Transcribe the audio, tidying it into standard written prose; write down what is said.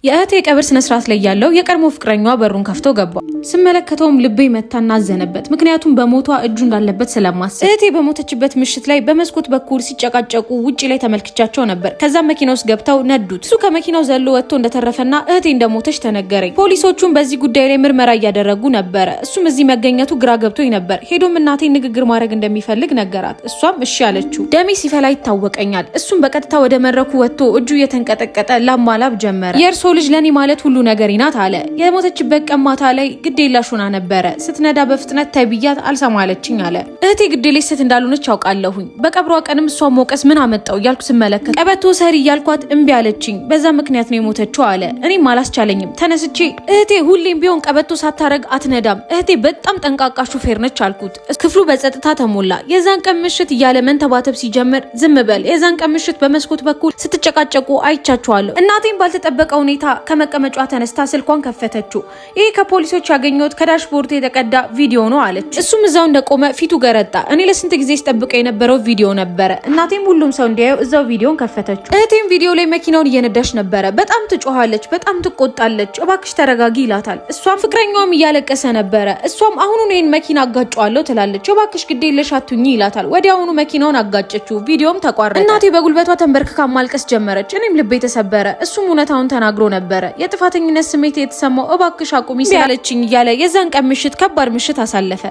የእህቴ የቀብር ስነስርዓት ላይ ያለው የቀድሞ ፍቅረኛዋ በሩን ከፍቶ ገባ። ስመለከተውም ልቤ መታና አዘነበት። ምክንያቱም በሞቷ እጁ እንዳለበት ስለማስብ። እህቴ በሞተችበት ምሽት ላይ በመስኮት በኩል ሲጨቃጨቁ ውጪ ላይ ተመልክቻቸው ነበር። ከዛም መኪና ውስጥ ገብተው ነዱት። እሱ ከመኪናው ዘሎ ወጥቶ እንደተረፈና እህቴ እንደሞተች ተነገረኝ። ፖሊሶቹም በዚህ ጉዳይ ላይ ምርመራ እያደረጉ ነበረ። እሱም እዚህ መገኘቱ ግራ ገብቶኝ ነበር። ሄዶም እናቴ ንግግር ማድረግ እንደሚፈልግ ነገራት። እሷም እሺ አለችው። ደሜ ሲፈላ ይታወቀኛል። እሱም በቀጥታ ወደ መድረኩ ወጥቶ እጁ እየተንቀጠቀጠ ላብ ማላብ ጀመረ። የእርሶ ልጅ ለኔ ማለት ሁሉ ነገሬ ናት አለ። የሞተችበት ቀን ማታ ላይ ግዴላሽ ሆና ነበረ። ስትነዳ በፍጥነት ተይ ብያት አልሰማለችኝ አለ። እህቴ ግዴለሽ ሴት እንዳልሆነች ያውቃለሁኝ። በቀብሯ ቀንም እሷ መውቀስ ምን አመጣው እያልኩ ስመለከት ቀበቶ ሰሪ እያልኳት እምቢ አለችኝ። በዛ ምክንያት ነው የሞተችው አለ። እኔም አላስቻለኝም። ተነስቼ እህቴ ሁሌም ቢሆን ቀበቶ ሳታረግ አትነዳም፣ እህቴ በጣም ጠንቃቃ ሹፌር ነች አልኩት። ክፍሉ በጸጥታ ተሞላ። የዛን ቀን ምሽት እያለ መንተባተብ ሲጀምር ዝም በል፣ የዛን ቀን ምሽት በመስኮት በኩል ስትጨቃጨቁ አይቻችኋለሁ። እናቴም ባልተጠበቀ ሁኔታ ከመቀመጫዋ ተነስታ ስልኳን ከፈተችው። ይሄ ከፖሊሶች ያገኘሁት ከ dashboard የተቀዳ ቪዲዮ ነው አለች። እሱም እዛው እንደቆመ ፊቱ ገረጣ። እኔ ለስንት ጊዜ ስጠብቀው የነበረው ቪዲዮ ነበረ። እናቴም ሁሉም ሰው እንዲያየው እዛው ቪዲዮን ከፈተችው። እህቴም ቪዲዮ ላይ መኪናውን እየነዳች ነበረ። በጣም ትጮኻለች፣ በጣም ትቆጣለች። እባክሽ ተረጋጊ ይላታል። እሷም ፍቅረኛውም እያለቀሰ ነበረ። እሷም አሁኑን ይህን መኪና አጋጨዋለሁ ትላለች። እባክሽ ግዴለሽ አትሁኚ ይላታል። ወዲያውኑ መኪናውን አጋጨችው። ቪዲዮም ተቋረጠ። እናቴ በጉልበቷ ተንበርክካ ማልቀስ ጀመረች። እኔም ልቤ ተሰበረ። እሱም እውነታውን ተናግሮ ነበረ። የጥፋተኝነት ስሜት የተሰማው እባክሽ አቁሚ ስላለችኝ እያለ የዛን ቀን ምሽት ከባድ ምሽት አሳለፈ።